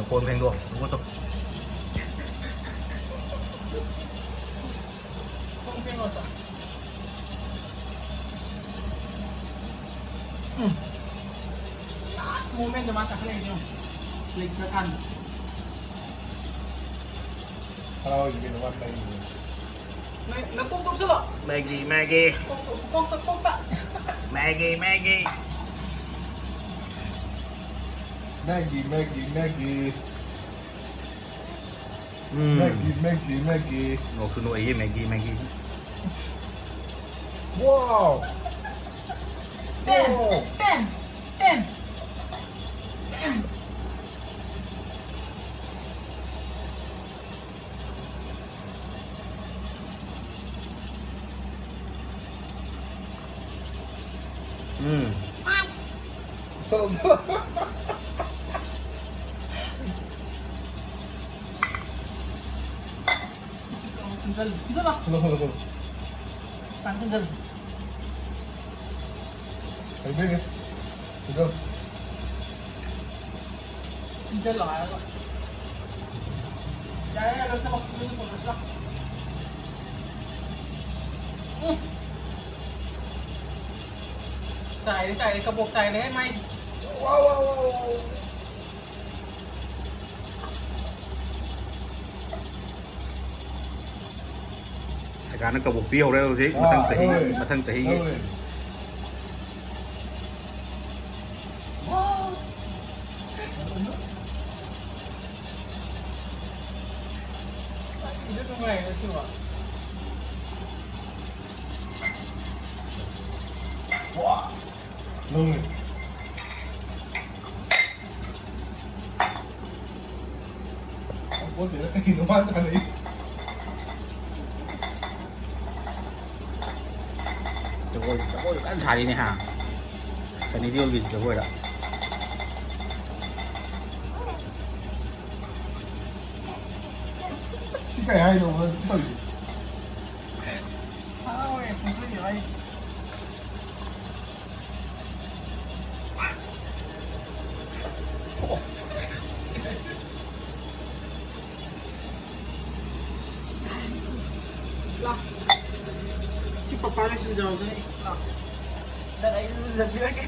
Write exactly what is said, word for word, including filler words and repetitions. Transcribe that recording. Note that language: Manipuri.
ꯀꯣꯟ ꯐꯦꯡꯗꯣꯛꯑꯣ, ꯇꯨ꯫ ꯎꯝ꯫ Last moment ꯗ ꯃꯥ ꯆꯥꯈꯠꯂꯛꯏꯁꯦ ꯌꯦꯡꯉꯣ꯫ ꯂꯩꯇ꯭ꯔꯀꯥꯟꯗ꯫ ꯍꯔꯥꯎꯔꯤꯁꯦ ꯀꯩꯅꯣ ꯃꯥ ꯇꯧꯔꯤꯁꯦ꯫ ꯅ-, ꯅꯀꯣꯛ ꯇꯧꯁꯜꯂꯣ꯫ ꯃꯦꯒꯤ, ꯃꯦꯒꯤ꯫ ꯀꯣꯛꯇ, ꯀꯣꯛꯇ, ꯀꯣꯛꯇ꯫ ꯃꯦꯒꯤ, ꯃꯦꯒꯤ꯫ ꯃꯦꯒꯤ, ꯃꯦꯒꯤ, ꯃꯦꯒꯤ꯫ ꯎꯝ꯫ ꯃꯦꯒꯤ, ꯃꯦꯒꯤ, ꯃꯦꯒꯤ꯫ ꯅꯣꯛꯁꯨ ꯅꯣꯛꯏꯍꯦ, ꯃꯦꯒꯤ, ꯃꯦꯒꯤ꯫ Wow! Ten, wow! Ten, ten, ten. ꯎꯝ꯫ ꯆꯠꯂꯣ, ꯆꯠꯂꯣ꯫ ꯆꯠꯂꯣ, ꯆꯠꯂꯣ, ꯆꯠꯂꯣ꯫ ꯇꯥꯟ ꯆꯠꯂꯣ꯫ ꯍꯩꯕꯤꯔꯦ꯫ ꯁꯤꯗ꯫ ꯏꯟꯖꯜꯂꯣ ꯍꯥꯏꯔꯒ꯫ ꯌꯥꯔꯦ, ꯌꯥꯔꯦ, ꯂꯣꯏꯁꯤꯜꯂꯣ꯫ ꯂꯣꯏꯁꯤꯜꯂꯣ, ꯂꯣꯏꯁꯤꯜꯂꯣ꯫ ꯎꯝ꯫ ꯆꯥꯏꯔꯦ, ꯆꯥꯏꯔꯦ, ꯀꯕꯣꯛ ꯆꯥꯏꯔꯦꯍꯦ ꯃꯥꯏꯁꯦ꯫ ꯋꯥ, ꯋꯥ, ꯋꯥ, ꯋꯥ, ꯋꯥ꯫ ꯁꯔꯀꯥꯔꯅ ꯀꯕꯣꯛ ꯄꯤꯍꯧꯔꯦ ꯍꯧꯖꯤꯛ, ꯃꯊꯪ ꯑꯥ, ꯆꯍꯤꯒꯤ, ꯍꯣꯏ꯫ ꯃꯊꯪ ꯆꯍꯤꯒꯤ꯫ ꯍꯣꯏ꯫ ꯋꯥꯎ! ꯀꯔꯤꯗ ꯅꯨꯡꯉꯥꯏꯔꯤꯅꯣ ꯁꯤꯕꯣ? ꯋꯥ! ꯅꯪꯅꯦ꯫ ꯄꯣꯠꯇꯦꯗ, ꯀꯩꯅꯣ ꯃꯥ ꯆꯥꯅꯩꯁꯦ? ꯖꯒꯣꯏ, ꯖꯒꯣꯏ ꯀꯟꯅ ꯁꯥꯔꯤꯅꯦ ꯍꯥ? ꯁꯟꯅꯤ ꯗꯤꯑꯣꯜꯒꯤ ꯖꯒꯣꯏꯔ? ꯁꯤ ꯀꯩ ꯍꯥꯏꯅꯣ ꯇꯧꯔꯤꯁꯦ? ꯍꯥꯎꯋꯦ, ꯐꯨꯖꯒꯦ ꯍꯥꯏ꯫ ꯂꯥ, ꯁꯤ ꯄꯄꯥ ꯂꯣꯏꯁꯤꯟꯖꯔꯁꯅꯤ꯫ ꯂꯥ, ꯅꯪ ꯑꯩ ꯂꯨꯖꯕꯤꯔꯒꯦ꯫